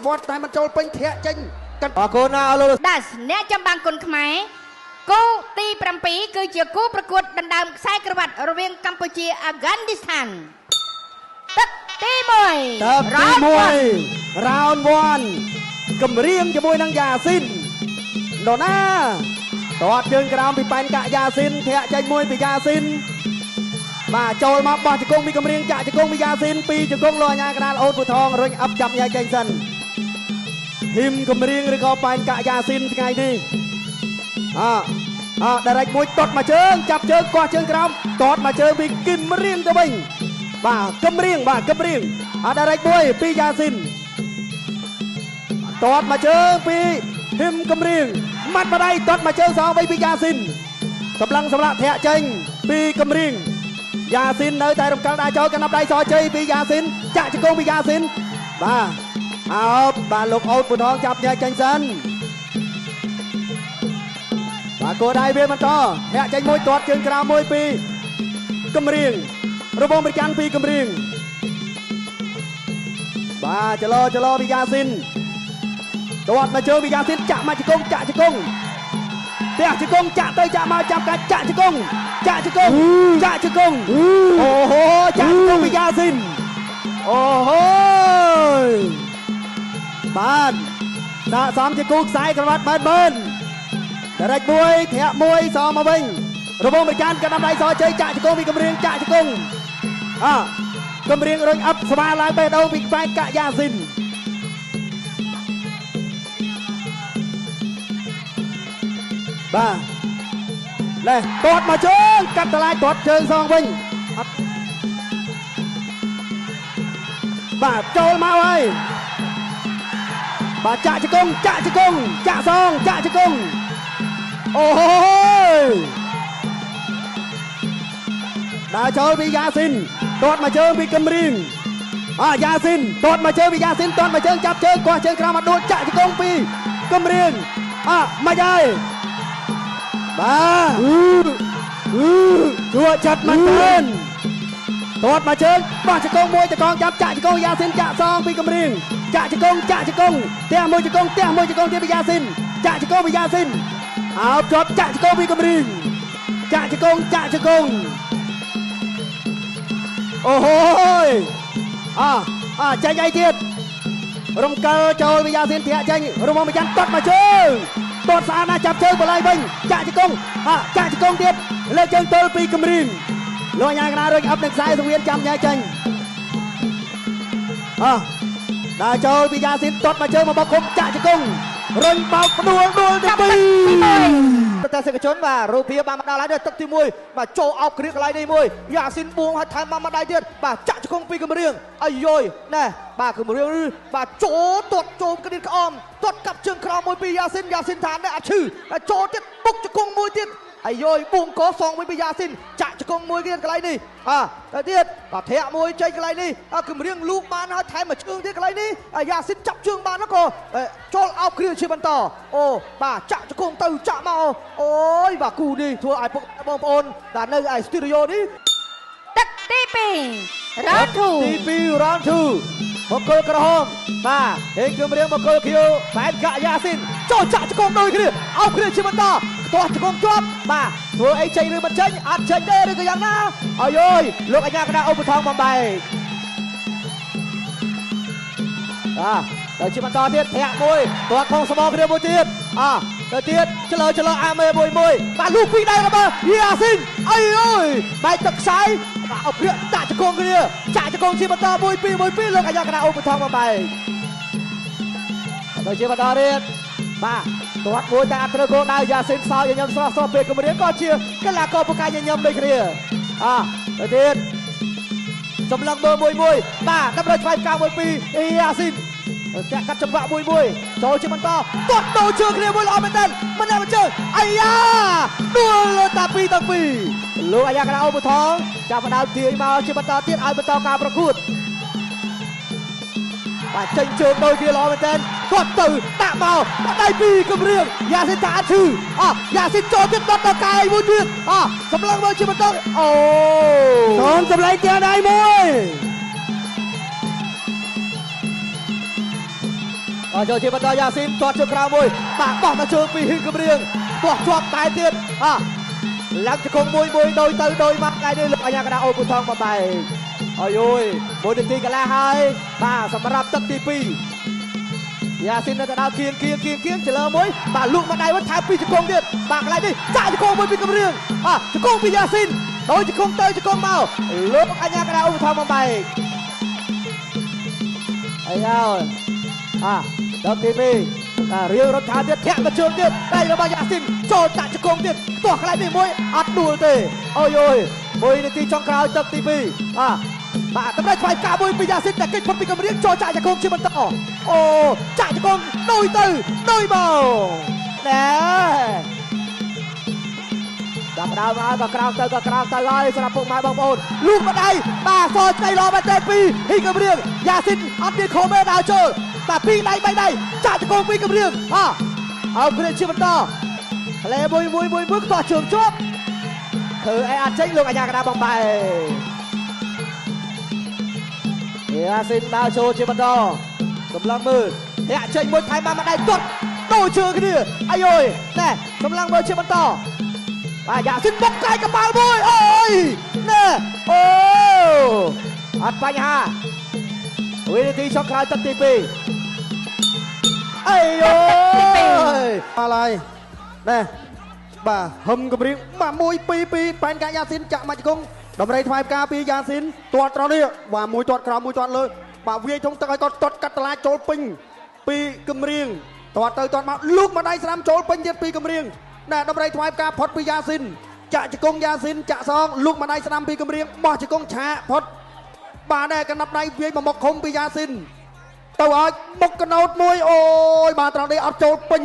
វត្តតែមិនចូលពេញធាក់ចេញ អរគុណណាអរលោក ដាសអ្នកចម្បាំងគុណខ្មែរគូទី7គឺជាគូប្រកួតដណ្ដើមខ្សែក្រវ៉ាត់រវាងកម្ពុជាអាហ្គានីស្ថានទឹកទី1 ទឹកទី1 round 1 កំរៀងជាមួយនឹងយ៉ាស៊ីននរណាតតជើងក្រោមពីប៉ែនកាក់យ៉ាស៊ីនធាក់ចេញមួយពីយ៉ាស៊ីនបាទចូលមកបោះជង្គង់ពីកំរៀងចាក់ជង្គង់ពីយ៉ាស៊ីនពីជង្គង់លោកអាញាកដាលអូតពូថងរុញអឹបចាប់ញ៉ៃចេញសិនហ៊ីមកំរៀងឬក៏ប៉ែនកាក់យ៉ាស៊ីនថ្ងៃនេះអអដារ៉ិចមួយតត់មកជើងចាប់ជើងកោះជើងក្រោមតត់មកជើងពីគឹមរៀងទៅវិញបាទគឹមរៀងបាទគឹមរៀងអដារ៉ិចមួយពីយ៉ាស៊ីនតត់មកជើងពីហ៊ីមកំរៀងម៉ាត់បដៃតត់មកជើងសងវិញពីយ៉ាស៊ីនសម្លឹងសម្លាក់ធាក់ចេញពីកំរៀងយ៉ាស៊ីននៅតែរំកិលដែរចូលកណ្ដាប់ដៃសជ័យពីយ៉ាស៊ីនចាក់ជង្គង់ពីយ៉ាស៊ីនបាទអោបបាទលោកអូតពូថងចាប់ញ៉ែចេញសិនបាទគោដៃវាបន្តធាក់ចេញមួយទាត់ជើងក្រោមមួយពីកំរៀងរបងប្រច័នពីកំរៀងបាទចលោចលោពីយ៉ាស៊ីនទាត់មកជើងពីយ៉ាស៊ីនចាក់មកជង្គង់ចាក់ជង្គង់ផ្ទះជង្គង់ចាក់ទៅចាក់មកចាប់កាច់ចាក់ជង្គង់ចាក់ជង្គង់ចាក់ជង្គង់អូហូចាក់ជង្គង់ពីយ៉ាស៊ីនអូហូបាទសាកសមជាគូខ្សែក្រវ៉ាត់ម៉ឺនម៉ឺនដរិចមួយធាក់មួយសមមកវិញរបងប្រចានកណ្ដាប់ដៃសជ័យចាក់ជង្គង់ពីកំរៀងចាក់ជង្គង់អកំរៀងរុញអឹបស្វាឡើងបេះដូងពីប៉ែនកាក់យ៉ាស៊ីនបាទលេះទាត់មកជើងកាត់តឡាយទាត់ជើងសងវិញអត់បាទចូលមកហើយបាទចាក់ជង្គង់ចាក់ជង្គង់ចាក់សងចាក់ជង្គង់អូហូដើរចូលពីយ៉ាស៊ីនទាត់មកជើងពីកំរៀងអយ៉ាស៊ីនទាត់មកជើងពីយ៉ាស៊ីនទាត់មកជើងចាប់ជើងកោះជើងក្រោមមកដួលចាក់ជង្គង់ពីកំរៀងអមកហើយបាទជួចាត់មកទើនទាត់មកជើងបោះជង្គង់មួយតកងចាប់ចាក់ជង្គង់យ៉ាស៊ីនចាក់សងពីកំរៀងចាក់ជង្គង់ចាក់ជង្គង់ផ្ទះមួយជង្គង់ផ្ទះមួយជង្គង់ទៀតពីយ៉ាស៊ីនចាក់ជង្គង់ពីយ៉ាស៊ីនអោបជាប់ចាក់ជង្គង់ពីកំរៀងចាក់ជង្គង់ចាក់ជង្គង់អូហូយអអចេញអីទៀតរំកិលចូលពីយ៉ាស៊ីនធាក់ចេញរំមយ៉ាងទាត់មកជើងទាត់ស្អាតណាស់ចាប់ជើងបល័យវិញចាក់ជង្គង់អចាក់ជង្គង់ទៀតលើកជើងទល់ពីកំរៀងលោកអាញាកណារុញអឹបនឹងខ្សែសង្វៀនចាំញ៉ែចេញអដើរចូលពីយ៉ាស៊ីនទាត់មកជើងមកបោកគុំចាក់ជង្គង់រុញបោកដួលដួលទី2 តែសេកជនបាទរូបភាពបានមកដល់ហើយទឹកទី1បាទចូលអោបគ្រាកន្លែងនេះមួយយ៉ាស៊ីនបួងហើយថែមមកម្ដាយទៀតបាទចាក់ជង្គង់ពីកំរៀងអាយយណែបាទកំរៀងបាទចូលទាត់ចូលក្រៀតក្អមទាត់កាប់ជើងក្រោមមួយពីយ៉ាស៊ីនយ៉ាស៊ីនថាណែអត់ឈឺចូលទៀតបុកជង្គង់មួយទៀតអាយយបួងកសងមួយពីយ៉ាស៊ីនចាក់ជង្គង់មួយទៀតកន្លែងនេះអទៅទៀតបាទធាក់មួយចេញកន្លែងនេះគម្រៀងលូកបានហើយថែមមួយជើងទៀតកន្លែងនេះយ៉ាស៊ីនចាប់ជើងបានក៏ចូលអោបគ្រាជាបន្តអូបាទចាក់ជង្គង់ទៅចាក់មកអូយបាទគូនេះធ្វើឲ្យពុកបងប្អូនដែលនៅឯស្ទូឌីយោនេះទឹកទី2 round 2 ទី2 round 2 បង្គោលក្រហមបាទហេងគម្រៀងបង្គោលខៀវបែនកាក់យ៉ាស៊ីនចូលចាក់ជង្គង់ដូចគ្នាអោបគ្រាជាបន្តខ្ទាស់ជង្គង់ជាប់បាទធ្វើអីចេញឬមិនចេញអត់ចេញទេឬក៏យ៉ាងណាអាយយលោកអាញាកណ្ដាលអូពថងបំបែកបាទទៅជាបន្តទៀតធាក់មួយទាត់ផងស្មងគ្នាមួយទៀតអទៅទៀតឆ្លើឆ្លើអាមេមួយមួយបាទលូពីរដៃរបស់យ៉ាស៊ីនអាយយបែកទឹកខ្សែបាទអព្រាដាក់ជង្គង់គ្នាចាក់ជង្គង់ជាបន្ត1 2 1 2លោកអាញាកណ្ដាលអូពថងបំបែកទៅជាបន្តទៀតបាទទាត់មួយតែអត់ត្រូវគោលដៅយ៉ាស៊ីនសោយញញឹមស្រស់ស្រស់ពេលគម្រាមក៏ជាកីឡាករពូកែញញឹមដូចគ្នាអទៅទៀតសម្លឹងមើលមួយមួយបាទតម្រូវឆ្វៃផ្កា1 2យ៉ាស៊ីនចាក់កាត់ចង្វាក់មួយមួយចូលជាបន្តទាត់ដូរជើងគ្នាមួយល្អមែនទែនមិនដែរជើងអាយ៉ាដួលតាពីទាំងពីរលោកអាយ៉ាកណ្ដាលអូពថងចាប់ផ្ដើមទាញមកជាបន្តទៀតឲ្យបន្តការប្រកួតបាទចេញជើងដូចគ្នាល្អមែនទែនគាត់ទៅដាក់មកដៃពីរគម្រាមយ៉ាស៊ីនថាអត់ឈឺអយ៉ាស៊ីនចូលទៀតដុតដល់កាយមួយទៀតអសម្លឹងមើលជាបន្តអូសូមសម្លេងផ្ទះដៃមួយ ដល់ចូលជាបន្តយ៉ាស៊ីនទាត់ជើងក្រៅមួយបាទបោះមកជើងពីហ៊ីងកំរៀងបោះជាប់តែទៀតអឡើងជង្គង់មួយមួយដោយទៅដោយមកថ្ងៃនេះលោកអាញាកណ្ដាលអូពូថងបបែកអើយអូយ1នាទីកន្លះហើយបាទសម្រាប់ទឹកទី2យ៉ាស៊ីននៅតែដើរគៀងគៀងគៀងគៀងចលើមួយបាទលូកមកដៃវិញថែមពីជង្គង់ទៀតបាទកន្លែងនេះចាក់ជង្គង់មួយពីកំរៀងបាទជង្គង់ពីយ៉ាស៊ីនដោយជង្គង់ទៅជង្គង់មកលោកអាញាកណ្ដាលអូពូថងបបែកអីហើយដល់ទី2បាទរៀងរត់ថាទៀតធាក់មកជើងទៀតដៃរបស់យ៉ាស៊ីនចូលតាក់ជង្គង់ទៀតខ្ទាស់កន្លែងនេះមួយអត់ដួលទេអូយអូយ1នាទីចុងក្រោយទឹកទី2បាទតម្រូវថ្វាយការមួយពីយ៉ាស៊ីនតែគេចផុតពីកំរៀងចូលចាក់ជង្គង់ជាបន្តអូចាក់ជង្គង់ដូចទៅដូចមកណែចាប់ដើមហើយក៏ក្រោកទៅក៏ក្រោកទៅហើយសម្រាប់ពុកម៉ែបងប្អូនលូកម្ដាយបាទសឆ្នៃល្អមែនទេពីហ៊ីកំរៀងយ៉ាស៊ីនអត់មានខំទេដើរចូលបាទពីរដៃបីដៃចាក់ជង្គង់ពីកំរៀងអោគ្នាជាបន្តផ្លែមួយមួយមួយមួយខ្ទាស់ជើងជាប់ធ្វើអីអត់ចេញលោកអាញាកណ្ដាលបងបែយ៉ាស៊ីនដើរចូលជាបន្តកម្លាំងមើលធាក់ចេញមួយថែមបានម្ដាយទាត់ដូរជើងគ្នាអាយយណែកម្លាំងមើលជាបន្តបាទយ៉ាស៊ីនបុកកាយកប៉ាល់មួយអូយណែអូអត់បញ្ហាវិនាទីចុងក្រោយទឹកទី2អីយយអល់ហើយណែបាទហឹមកំរៀងបាទ1 2 2ប៉ែនកាយ៉ាស៊ីនចាក់មកជង្គង់ដំរីថ្វាយផ្កាពីយ៉ាស៊ីនទាត់ត្រង់នេះបាទមួយទាត់ក្រោមមួយទាត់លើបាទវាយធំទឹកឲ្យគាត់ទាត់កាត់តឡាចូលពេញពីកំរៀងទាត់ទៅទាត់មកលូកមកដៃស្រាំចូលពេញទៀតពីកំរៀងណែដំរីថ្វាយផ្កាផុតពីយ៉ាស៊ីនចាក់ជង្គង់យ៉ាស៊ីនចាក់សងលូកមកដៃស្ដាំពីកំរៀងបោះជង្គង់ឆាផុតបាទណែកណ្ដាប់ដៃវាយមកមុខឃុំពីយ៉ាស៊ីនទៅឲ្យបុកកណោតមួយអូយបាទត្រង់នេះអត់ចូលពេញ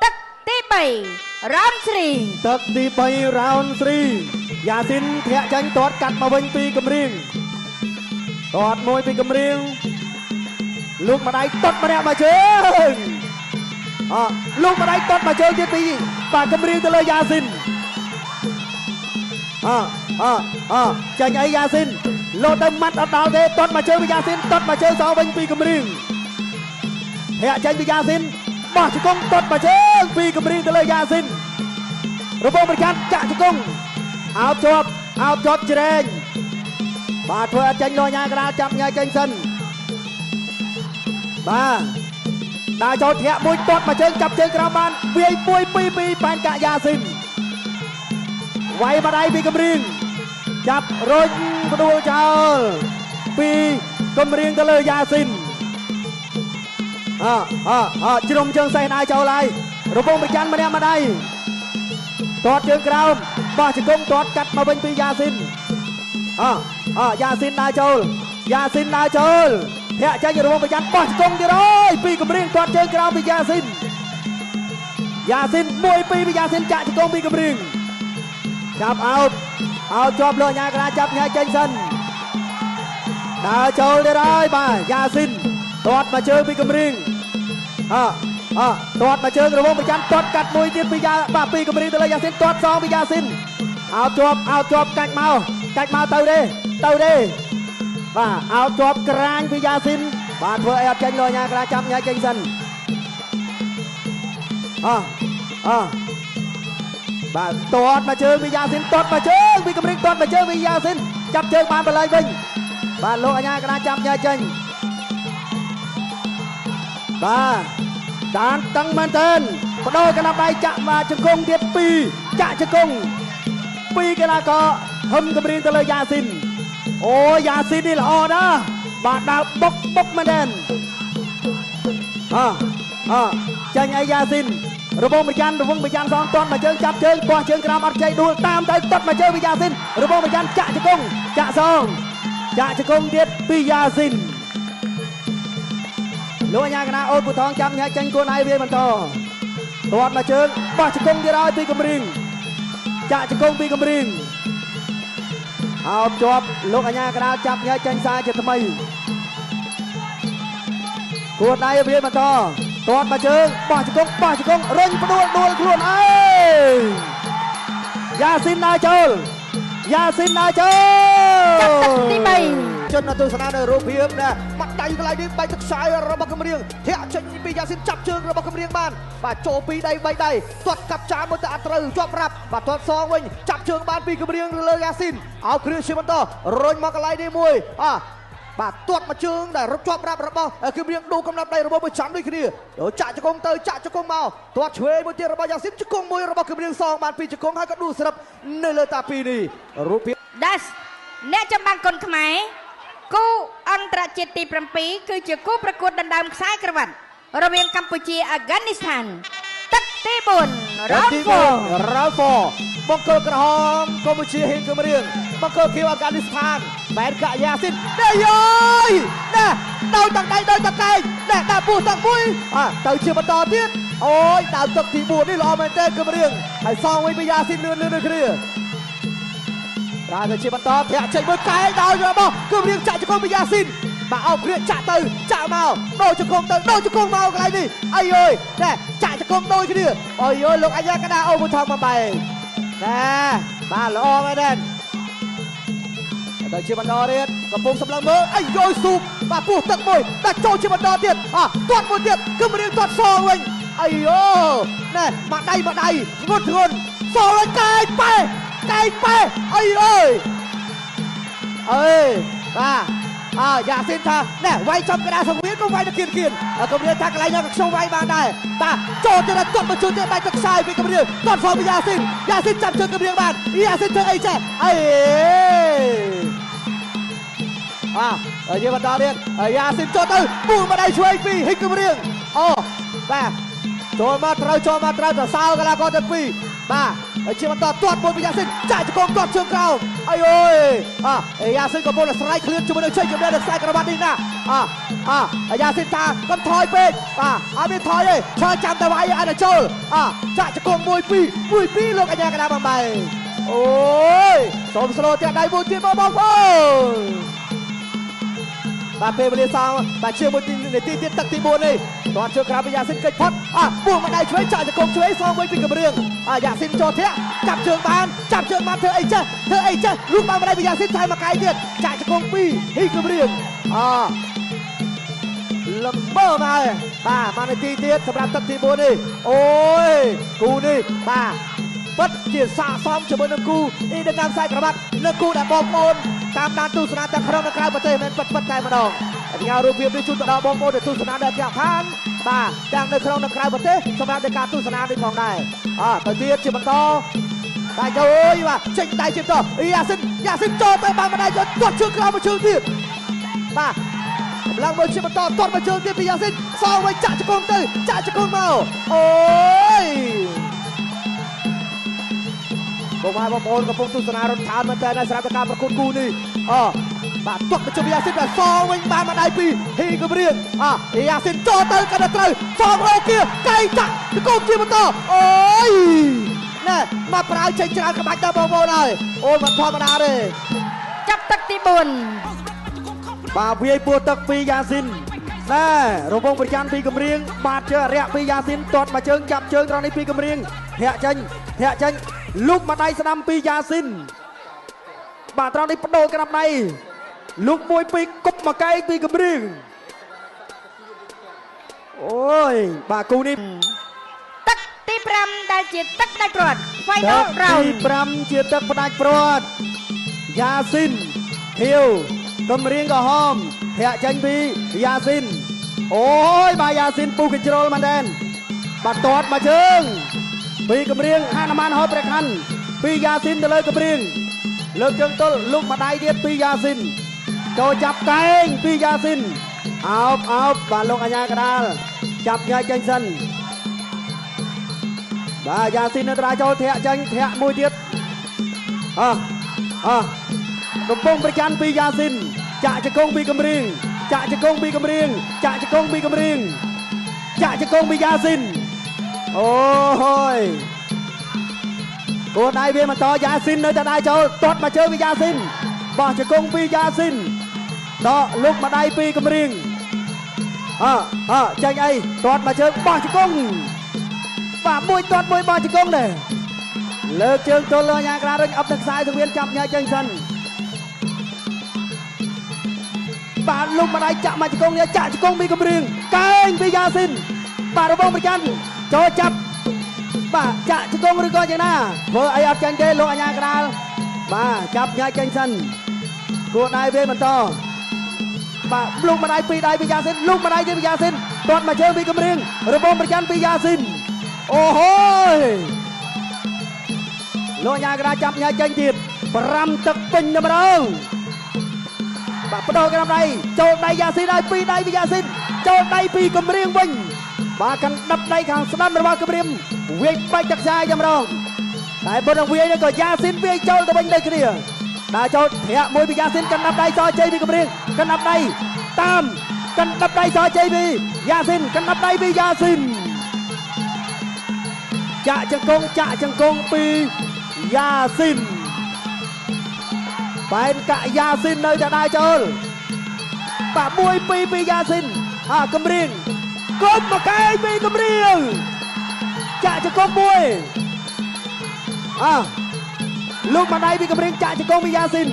ទឹកទី3 round 3ទឹកទី3 round 3យ៉ាស៊ីនធាក់ចាញ់ទាត់កាត់មកវិញពីកំរៀងទាត់មួយពីកំរៀងលូកម្ដាយទាត់ម្នាក់មកជើងលូកម្ដាយទាត់មកជើងទៀតពីបាទកំរៀងទៅលើយ៉ាស៊ីនចាញ់អីយ៉ាស៊ីនលោតទៅម៉ាត់អត់ដល់ទេទាត់មកជើងពីយ៉ាស៊ីនទាត់មកជើងសវិញពីកំរៀងធាក់ចាញ់ពីយ៉ាស៊ីនបោះជង្គង់ទាត់មកជើងពីកំរៀងទៅលើយ៉ាស៊ីនរបងប្រចាំចាក់ជង្គង់អោបជាប់អោបជាប់ជ្រែងបាទធ្វើអត់ចាញ់លោញ៉ាកដាលចាប់ញ៉ាចេញសិនបាទដើរចូលធាក់មួយទាត់មកជើងចាប់ជើងក្រោមបានវាយ1 2 2ប៉ែនកាក់យ៉ាស៊ីនវាយម្ដាយពីកំរៀងចាប់រុញផ្ដួលចោលពីកំរៀងទៅលើយ៉ាស៊ីនជ្រុំជើងសេះដៃចូលហើយរបងប្រច័នម្នាក់ម្ដាយទាត់ជើងក្រោមបោះជង្គង់ទាត់កាត់មកវិញពីយ៉ាស៊ីនយ៉ាស៊ីនដើរចូលយ៉ាស៊ីនដើរចូលធាក់ចេញរបងប្រច័នបោះជង្គង់ទៀតហើយពីកំរៀងទាត់ជើងក្រោមពីយ៉ាស៊ីនយ៉ាស៊ីន1 2ពីយ៉ាស៊ីនចាក់ជង្គង់ពីកំរៀងចាប់អោបអោបជាប់លោកញ៉ាកណាចាប់ញ៉ាចេញសិនដើរចូលទៀតហើយបាទយ៉ាស៊ីនទាត់មកជើងពីកំរៀងទាត់មកជើងរបងប្រចាំទាត់កាត់មួយទៀតពីយ៉ាបាទពីកំរៀងទៅលើយ៉ាស៊ីនទាត់សងពីយ៉ាស៊ីនអោបជាប់អោបជាប់កាច់មកកាច់មកទៅទេទៅទេបាទអោបជាប់ក្រាញពីយ៉ាស៊ីនបាទធ្វើអីអត់ចេញលោកញ៉ាកណាចាប់ញ៉ាចេញសិនបាទទាត់មកជើងពីយ៉ាស៊ីនទាត់មកជើងពីកំរៀងទាត់មកជើងពីយ៉ាស៊ីនចាប់ជើងបានបល័យវិញបាទលោកអាញាកណាចាប់ញ៉ាចេញបាទតានតឹងមែនទែនបដូរកណ្ដាប់ដៃចាក់មកជង្គង់ទៀត2ចាក់ជង្គង់2កីឡាករហឹមកំរៀងទៅលើយ៉ាស៊ីនអូយ៉ាស៊ីននេះល្អណាស់បាទដើរបុកបុកមែនទែនចាញ់អីយ៉ាស៊ីនរបងប្រច័នរបងប្រច័នសងទាត់មកជើងចាប់ជើងបោះជើងក្រោមអត់ជ័យដួលតាមទៅទាត់មកជើងពីយ៉ាស៊ីនរបងប្រច័នចាក់ជង្គង់ចាក់សងចាក់ជង្គង់ទៀតពីយ៉ាស៊ីនលោកអាញាកណាអូនពូថងចាំញ៉ាចេញខ្លួនឯងវាបន្តទាត់មកជើងបោះជង្គង់ទៀតហើយពីកំរៀងចាក់ជង្គង់ពីកំរៀងអោបជាប់លោកអាញាកណាចាប់ញ៉ាចេញសារជាថ្មីគួរដៃវាបន្តទាត់មកជើងបោះជង្គង់បោះជង្គង់រុញផ្ដួលដួលខ្លួនឯងយ៉ាស៊ីនដើរចូលយ៉ាស៊ីនដើរចូលចាប់ទឹកទី3 ជនទស្សនានៅរូបភាពណាបាត់ដៃកន្លែងនេះបែកទឹកខ្សែរបស់កំរៀងធាក់ចេញពីយ៉ាស៊ីនចាប់ជើងរបស់កំរៀងបានបាទចូលពីដៃបីដៃទាត់កាប់ចានមួយទៅអត់ត្រូវជាប់រាប់បាទទាត់សងវិញចាប់ជើងបានពីកំរៀងលើយ៉ាស៊ីនឲ្យគ្រឿងជាបន្តរុញមកកន្លែងនេះមួយអបាទទាត់មកជើងដែលរត់ជាប់រាប់របស់គំរៀងដូរកំណត់ដៃរបស់មួយចាំដូចគ្នាចាក់ជង្គង់ទៅចាក់ជង្គង់មកទាត់ឆ្វេងមួយទៀតរបស់យ៉ាស៊ីនជង្គង់មួយរបស់គំរៀងសងបានពីជង្គង់ហើយក៏ដួលស្រាប់នៅលើតាពីនេះរូបភាពដាស់អ្នកចម្បាំងគុនខ្មែរគូអន្តរជាតិទី7គឺជាគូប្រកួតដណ្ដើមខ្សែក្រវ៉ាត់រវាងកម្ពុជាអាហ្គានីស្ថានទឹកទី4រ៉ាហ្វ បង្គោលក្រហមកម្ពុជាហ៊ានគម្រៀងបង្គោលខៀវអាហ្គានីស្ថានបែនកាយ៉ាស៊ីនដេយយណែដោយតាំងដៃដោយតាំងកែងណែដាក់ពោះតាំងមួយអទៅជាបន្តទៀតអូយដើមទឹកទី4នេះល្អមែនទែនគម្រៀងហើយសងវិញពីយ៉ាស៊ីនលឿនលឿនដូចគ្នារាទៅជាបន្តធាក់ចេញមួយកែងដោយរបស់គម្រៀងចាក់ជង្គង់ពីយ៉ាស៊ីនបាទអោគ្រាចាក់ទៅចាក់មកដូរជង្គង់ទៅដូរជង្គង់មកកន្លែងនេះអីអើយណែចាក់ជង្គង់ដូចគ្នាអើយអើយលោកអាយ៉ាកដាអូមួយថងមកបែកណែបាទល្អមែនទេទៅជាបន្តទៀតកំពុងសម្លឹងមើលអីយយស៊ូបបាទពោះទឹកមួយដាក់ចូលជាបន្តទៀតអទាត់មួយទៀតគម្រៀងទាត់សងវិញអីយោណែមកដៃមកដៃធ្ងន់ធ្ងន់សងឲ្យកែងប៉ែកែងប៉ែអីអើយអើយបាទអើយ៉ាស៊ីនថាណែវាយចំកណ្ដាលសង្វៀនក៏វាយទៅគៀនគៀនគម្រាមថាកន្លែងណាក៏ខ្ញុំវាយបានដែរបាទចូលទៅដល់ទាត់មកជួយទៀតបាយទឹកខ្សែពីគម្រាមទាត់ផងពីយ៉ាស៊ីនយ៉ាស៊ីនចាប់ជើងគម្រាមបានយ៉ាស៊ីនធ្វើអីចេះអីអើយើងបន្តទៀតយ៉ាស៊ីនចូលទៅពូមកដៃឆ្វេងពីហ៊ីគម្រាមអូបាទចូលមកត្រូវចូលមកត្រូវសរសើរកីឡាករទាំងពីរបាទហើយជាបន្តទាត់មួយពីយ៉ាស៊ីនចាក់ជង្គង់ទាត់ជើងក្រោមអីអើយអយ៉ាស៊ីនកំពុងតែស្រែកឃ្លានជាមួយនឹងជ័យជំនះនៅខ្សែក្រវ៉ាត់នេះណាអយ៉ាស៊ីនថាកុំថយពេកបាទអត់មានថយទេឈរចាំតែវាយឲ្យតែចូលចាក់ជង្គង់1 2 1 2លោកអញ្ញាកដាបំបែអូយសូមស្លូទៀតដៃមួយទៀតបងប្អូនបាទពេលវេលាសល់បាទជាមួយនាទីទៀតទឹកទី4នេះទាត់ជើងក្រៅពីយ៉ាស៊ីនកិច្ចផុតពួងមកដៃឆ្វេងចាក់ជង្គង់ឆ្វេងសងវិញពីកម្រៀងយ៉ាស៊ីនចូលធាក់ចាប់ជើងបានចាប់ជើងបានធ្វើអីចេះធ្វើអីចេះលូកបានម្ដាយពីយ៉ាស៊ីនថែមមកកាយទៀតចាក់ជង្គង់2ហ៊ីកម្រៀងលំមើមកហើយបាទមួយនាទីទៀតសម្រាប់ទឹកទី4នេះអូយគូនេះបាទពិតជាស័ក្តិសមជាមួយនឹងគូអ៊ីដកាំខ្សែក្រវ៉ាត់និងគូដែលបងប្អូនតាមដានទស្សនាទាំងក្នុងនិងក្រៅប្រទេសមិនពិតពិតតែម្ដងផ្ញើរូបភាពនេះជូនទៅដល់បងប្អូនដែលទស្សនានៅផ្ទះឋានបាទទាំងនៅក្នុងនិងក្រៅប្រទេសសម្រាប់ในការទស្សនានេះផងដែរទៅទៀតជាបន្តបាទយយបាទចេញដៃជាបន្តយ៉ាស៊ីនយ៉ាស៊ីនចូលទៅបានម្ដាយចូលទាត់ជើងក្រោមមួយជើងទៀតបាទកម្លាំងមួយជាបន្តទាត់មួយជើងទៀតពីយ៉ាស៊ីនសងវិញចាក់ជង្គង់ទៅចាក់ជង្គង់មកអូយបងប្អូនកំពុងទស្សនារត់ឆានមែនតើសម្រាប់ការប្រកួតគូនេះបាទទាត់មកជុំយ៉ាស៊ីនបាទសងវិញបានមកដៃពីហ៊ីគម្រៀងយ៉ាស៊ីនចូលទៅកាន់តែត្រូវសងរោគាកៃចាក់ជង្គង់ជាបន្តអូយណែមកប្រាវចេញច្រើនក្បាច់ដល់បងប្អូនហើយអូយមិនធម្មតាទេចាប់ទឹកទី4បាទវាយពួរទឹកពីយ៉ាស៊ីនណែរវងប្រច័នពីគម្រៀងបាទជើងអរិយពីយ៉ាស៊ីនទាត់មកជើងចាប់ជើងត្រង់នេះពីគម្រៀងធាក់ចេញធាក់ចេញលូកមកដៃស្ដាំពីយ៉ាស៊ីនបាទត្រង់នេះបដូរក្រាបដៃលូកមួយពីរគប់មកកែងពីគម្រៀងអូយបាទគូនេះទឹកទី5ដែលជាទឹកផ្ដាច់ព្រាត់ Final round ទី5ជាទឹកផ្ដាច់ព្រាត់យ៉ាស៊ីនខៀវគម្រៀងក្រហមធាក់ចេញពីយ៉ាស៊ីនអូយបាទយ៉ាស៊ីនពុះកញ្ជ្រោលមែនទែនបាទទាត់មកជើងពីគម្រៀងហនុមានហោព្រះខ័នពីយ៉ាស៊ីនទៅលើគម្រៀងលើកជើងទល់លុកម្ដាយទៀតពីយ៉ាស៊ីនចូលចាប់កែងពីយ៉ាស៊ីនអោបអោបបាទលោកអាញាកដាលចាប់ញ៉ាយចេញសិនបាទយ៉ាស៊ីននៅត្រាចូលធាក់ចេញធាក់មួយទៀតអកំពុងប្រច័នពីយ៉ាស៊ីនចាក់ជង្គង់ពីគម្រៀងចាក់ជង្គង់ពីគម្រៀងចាក់ជង្គង់ពីគម្រៀងចាក់ជង្គង់ពីយ៉ាស៊ីនអូយគោដៃវាបន្តយ៉ាស៊ីននៅតែដៃចូលទាត់មកជើងពីយ៉ាស៊ីនបោះជង្គង់ពីយ៉ាស៊ីនដកលុកម្ដាយពីគម្រៀងចេញអីទាត់មកជើងបោះជង្គង់បាទមួយទាត់មួយបោះជង្គង់ដែរលើកជើងទល់លើញ៉ាក្រារុញអប់នឹងខ្សែសង្វៀនចាប់ញ៉ាចេញសិន បាទលុកម្ដាយចាក់មកជង្គង់ចាក់ជង្គង់ពីកំរៀងកែងពីយ៉ាស៊ីនបាទរបងប្រច័នចូលចាប់បាទចាក់ជង្គង់ឬក៏យ៉ាងណាធ្វើអីអត់ចាញ់ទេលោកអញ្ញាកដាលបាទចាប់ញ៉ាយចេញសិនគួរដៃវាបន្តបាទលុកម្ដាយពីរដៃពីយ៉ាស៊ីនលុកម្ដាយពីយ៉ាស៊ីនទាត់មកជើងពីកំរៀងរបងប្រច័នពីយ៉ាស៊ីនអូហូយលោកអញ្ញាកដាលចាប់ញ៉ាយចេញទៀត5ទឹកពេញតែម្ដងបាទបដោក្រោមដៃចូលដៃយ៉ាស៊ីនឲ្យពីរដៃពីយ៉ាស៊ីនចូលដៃពីកំរៀងវិញបាទកណ្ដាប់ដៃខាងស្ដាំរបស់កំរៀងវាយបាច់ទឹកខ្សាយតែម្ដងតែបុតនឹងវាយនេះក៏យ៉ាស៊ីនវាយចូលទៅវិញដូចគ្នាដើរចូលធាក់មួយពីយ៉ាស៊ីនកណ្ដាប់ដៃសជ័យពីកំរៀងកណ្ដាប់ដៃតាមកណ្ដាប់ដៃសជ័យពីយ៉ាស៊ីនកណ្ដាប់ដៃពីយ៉ាស៊ីនចាក់ជង្គង់ចាក់ជង្គង់ពីយ៉ាស៊ីនបែនកាក់យ៉ាស៊ីននៅតែដើរចូលបាទ1 2ពីយ៉ាស៊ីនអាកំរៀងគុំមកកែងពីកំរៀងចាក់ជង្គង់មួយអាលោកមកដៃពីកំរៀងចាក់ជង្គង់ពីយ៉ាស៊ីន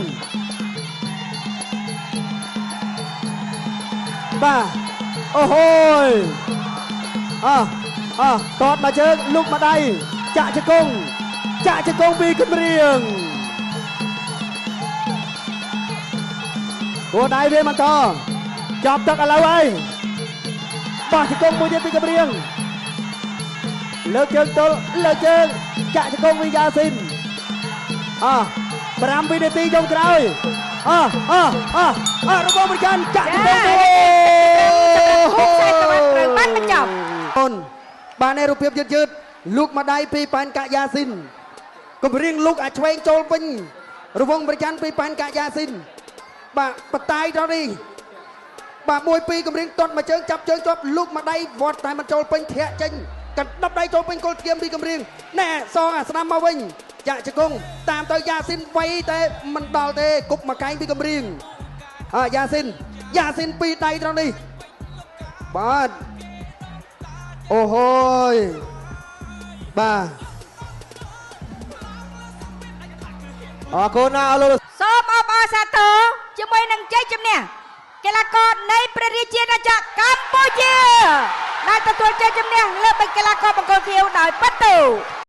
បាទអូហូយអាតតមកជើងលោកមកដៃចាក់ជង្គង់ចាក់ជង្គង់ពីកំរៀងគួរដៃវាបន្តចាប់ទឹកឥឡូវហើយបោះជង្គង់មួយទៀតពីកំរៀងលើកជើងទល់លើកជើងចាក់ជង្គង់ពីយ៉ាស៊ីន5វិនាទីចុងក្រោយរបងប្រច័នចាក់ជង្គង់គូខ្សែក្រវ៉ាត់ត្រូវបានបញ្ចប់អូនបាទនេះរូបភាពយឺតយឺតលូកម្ដាយពីប៉ែនកាក់យ៉ាស៊ីនកំរៀងលូកអាចឆ្វេងចូលវិញរវងប្រច័នពីប៉ែនកាក់យ៉ាស៊ីនបាទបតាយដល់នេះបាទ1 2កំរៀងទាត់មកជើងចាប់ជើងជាប់លូកម្ដាយវត្តតែមិនចូលពេញធាក់ចេញកណ្ដាប់ដៃចូលពេញគល់ធៀមពីកំរៀងណែសងអាស្ដាំមកវិញចាក់ជង្គង់តាមទៅយ៉ាស៊ីនវៃតែមិនដល់ទេគប់មកកែងពីកំរៀងយ៉ាស៊ីនយ៉ាស៊ីនពីរដៃត្រង់នេះបាទអូហូយបាទអរគុណណាស់លោកសូមអបអរសាទរជាមួយនឹងជ័យជំនះកីឡាករនៃព្រះរាជាណាចក្រកម្ពុជាដែលទទួលជ័យជំនះលើកីឡាករបង្គោលខៀវដោយប៉ាតូ។